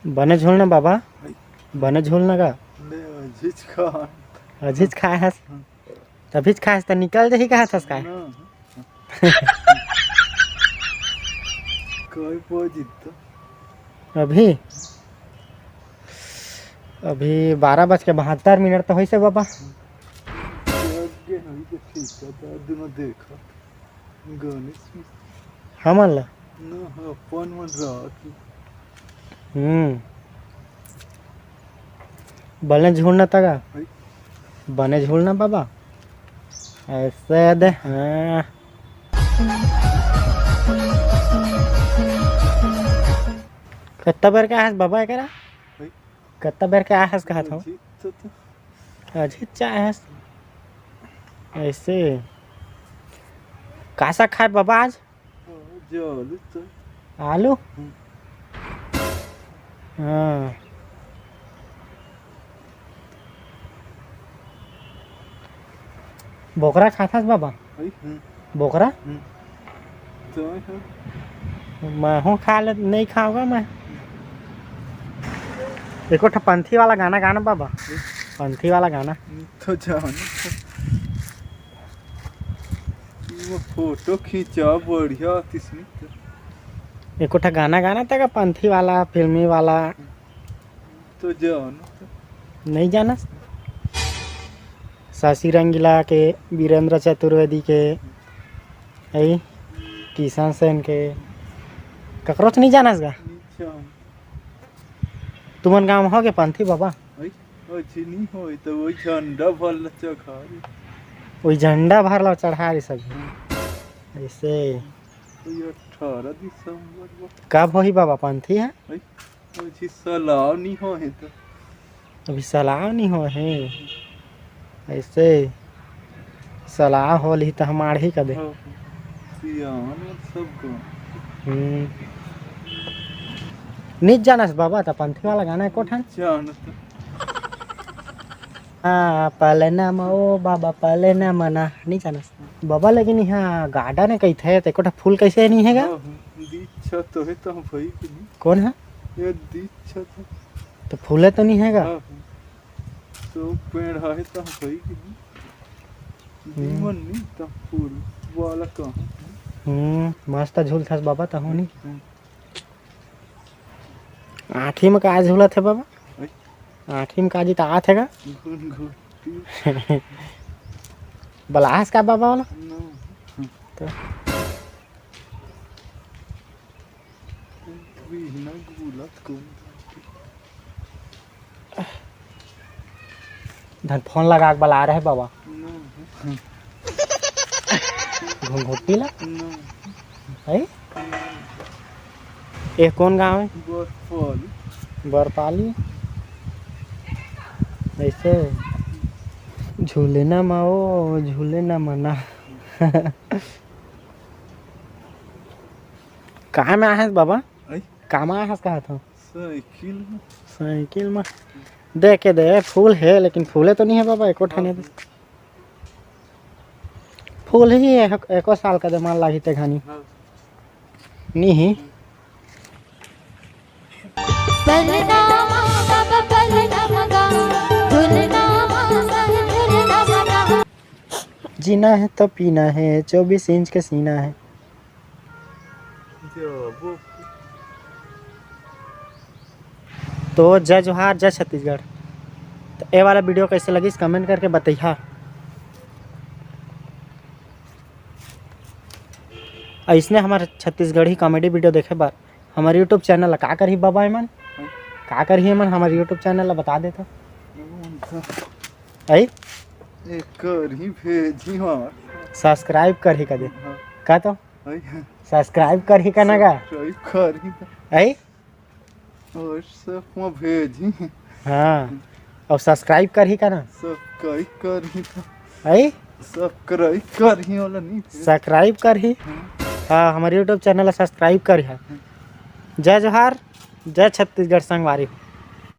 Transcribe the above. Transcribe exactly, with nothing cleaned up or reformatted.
बने झोल ना बाबा, बने झोल ना गा। नहीं, अझिच खा। अझिच खाए हस? हाँ। तभिच खाए हस त निकल जाही कहत हस का? ना। कोई पहुंच जितना। अभी, अभी बारह बज के बहत्तर मिनट तो होइसे बाबा। आगे नहीं तो ठीक है, बाद में देखा। गणेश। हमन ला? ना, अपन मन रात। हम्म। बने झोल ना तगा। भाई। बने झोल ना बाबा। ऐसे दे, हाँ। कत्ता बेर के आए हस बाबा एकरा? भाई। कत्ता बेर के आए हस कहत हूँ? अझिच तो, तो। अझिच आए हस। ऐसे। का साग खाए बाबा आज? जो आलू तो। आलू? हम्म। हाँ। बोकरा खाथस बाबा? हई, हम्म। बोकरा? हम्म। तो है। मैं हूँ खा ले, नहीं खाऊंगा मैं। एको ठा पंथी वाला गाना गाना बाबा। हम्म। पंथी वाला गाना। तो जान। वो फोटो खींचा बढ़िया आतिस नहीं तो। एको ठा गाना गाना तगा पंथी वाला, फिल्मी वाला। तो जान। नहीं जाना? शशि रंगीला के, वीरेंद्र चतुर्वेदी के, ऐ किशन सेन के, ककरोच नहीं जानस गा? नहीं जान। तुमन गाँव हो के पंथी बाबा? ऐ, ऐसे नहीं होए तो वो झंडा भर ला चढ़ा रहे। वो झंडा भर ला चढ़ा रहे सब। हाँ। ऐसे। तो ये अठारह दिसंबर को। कब होही बाबा पंथी है? ऐ, अभी सलाव नहीं होहे तो। अभी सलाव नहीं होहे। ऐसे सलाव होलही त हम आड़ही का दे। हाँ, सियान सब को। हम्म। निज जानस बाबा त पंथी वाला गाना एको ठन? जानत। हाँ, पलना म ओ बाबा, पलना मना, नहीं जानस। बाबा, लेकिन यहाँ garden है कहिथे, त एको ठा फूल कैसे नहीं है गा? हाँ, हाँ, दीक्षा तो है तो हम भाई के नहीं। कौन है? ये दीक्षा तो। तो फूले तो नहीं है गा? हाँ, हाँ। तो पेड़ है तो हम भाई के नहीं। हम्म। दीमन नहीं तो फूल वाला कहाँ? हम्म, मस्त झूलथस बाबा, तहूँ नहीं। हम्म। आँखी में का झूलत है बाबा? ओए। आँखी में का जी त आत है का? घुनघुटी। बलास का बाबा वाला? ना। तो? बिना घूलत कौन? धन फोन लगा के बला रहे बाबा। ना। घुंघुटी ला? ना। है? ये कौन गाँव है? बरपाली। बरपाली? ऐसे? झूले ना माओ, झूले ना मना। कहाँ में आहे बाबा? आई? कहाँ में आहे कहा था? साइकिल में। साइकिल में। दे के दे, फूल है, लेकिन फूले तो नहीं है बाबा, एको ठाने दे। हाँ। फूल ही है, एको साल का दे, मान लागी ते घानी। हाँ। नहीं है। जीना है तो पीना है, चौबीस इंच के सीना है। तो जय जोहार, जय छत्तीसगढ़। तो ए वाला video कैसे लगिस, comment करके बतैहा। अइसने हमर छत्तीसगढ़ी comedy video देखे बर हमर YouTube channel ला का करही बाबा एमन? हम्म। का करही एमन हमर YouTube channel ला बता देता। हम्म। आई? एक करही भेजी हमार। Subscribe करही का दे। हाँ। का तो? आई? Subscribe करही का ना गा? Subscribe करही तो। आई? WhatsApp में भेजी। हाँ। और subscribe करही का ना? Subscribe करही तो। आई? Subscribe करही वाला नहीं भेज। Subscribe करही। हाँ। हाँ, हमर YouTube channel ला subscribe करही। हाँ। जय जोहार, जय छत्तीसगढ़ संगवारी।